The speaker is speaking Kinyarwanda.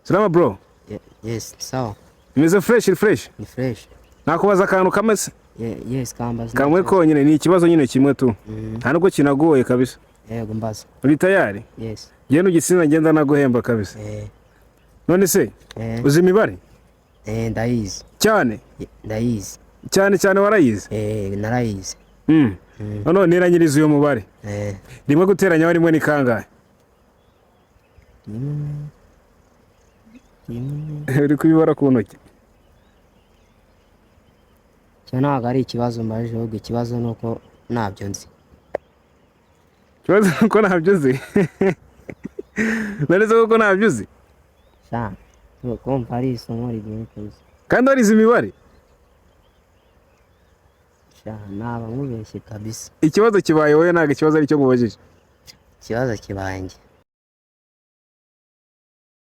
Salama bro. Yes, sawa. Imeze fresh, fresh. Ni fresh. Nakubaza akantu kamwe se? Yes, kambaza. Kamwe konyine, ni ikibazo nyine kimwe tu. Nta nubwo kinagoye kabisa. Yego, mbaza. Uri tayari? Yes. Genda ugitsinda, ngenda naguhemba kabisa. None se uzi imibare? Eh, ndayizi. Cyane? Ndayizi. Cyane cyane warayize? Eh, narayizi. None niranyiriza uyu mubare. Rimwe guteranya rimwe ni kangahe? Rimwe rimwe. Uri kubibara ku ntoki. Icyo ntabwo ari ikibazo mbajije, ahubwo ikibazo ni uko ntabyo nzi. Ikibazo ni uko ntabyo uzi. None se koko ntabyo uzi? Sha, kumva ari isomo rigoye kabisa. Kandi warize imibare? Sha, naba nkubeshye kabisa. Ikibazo kibaye wowe, ntabwo ikibazo ari cyo nkubajije. Ikibazo kibaye njye.